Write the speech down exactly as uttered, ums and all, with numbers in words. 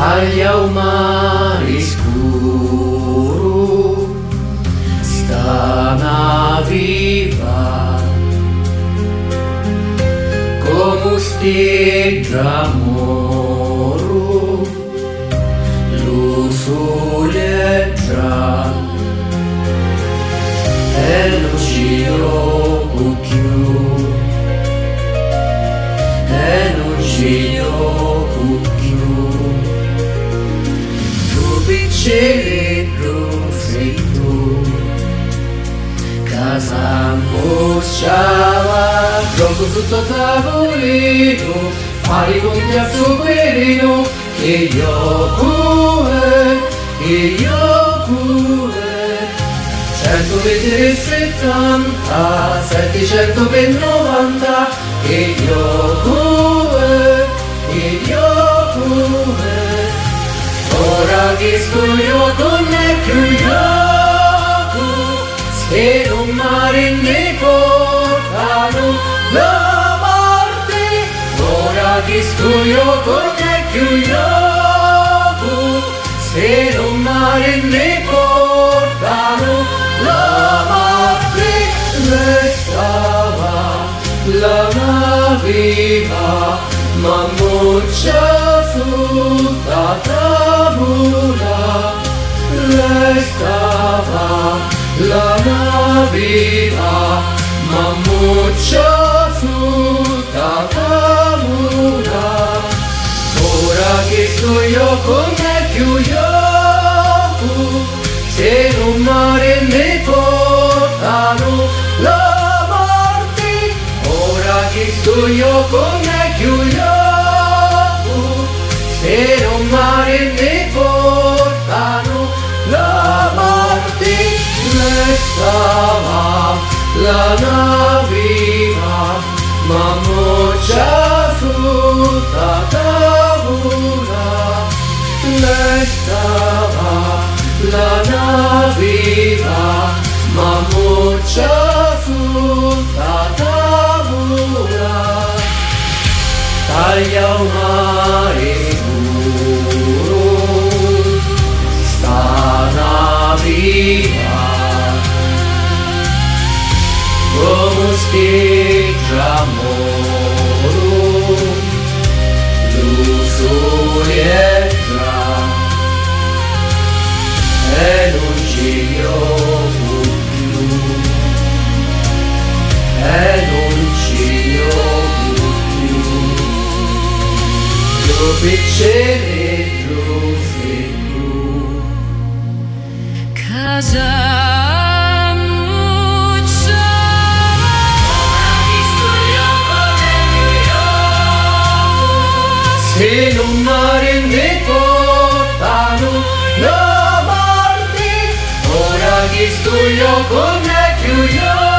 Taglia u mari scuru, sta navi va, comu stidda moru, lu suli è già, e nun ci jocu cchiù, e nun ci jocu cchiù. Tu picciriddu sei tu, ca s'ammucciava. Giocu sutta tavulinu, fari cunti a suquirinu, chi jocu è, chi jocu è. Centu pi tri, sittanta, setticentu pi novanta, chi jocu è, chi jocu è. Ora chistu jocu nun è cchiù jocu, si lu mari nni portanu la morti. Ora chistu jocu nun è cchiù jocu, si lu mari nni portanu la morti. Lei stava, la navi va, m'ammuccia sutta tavula. Lei stava, la navi va, m'ammuccia sutta tavula. Ora chistu jocu nun è cchiù jocu, si lu mari nni portanu la morti. Ora chistu jocu nun è cchiù jocu, si lu mari nni portanu la morti. Lei stava, la navi va, m'ammuccia sutta tavula. Lei stava, la navi va, m'ammuccia sutta tavula. Taglia u mari scuru, sta navi va, comu schidda moru, lu suli è già, e nun ci jocu cchiù, e nun ci jocu cchiù. Lu picciriddu sei tu, ca s'ammucciava. Si lu mari nni portanu la morti, ora chistu jocu nun è cchiù jocu.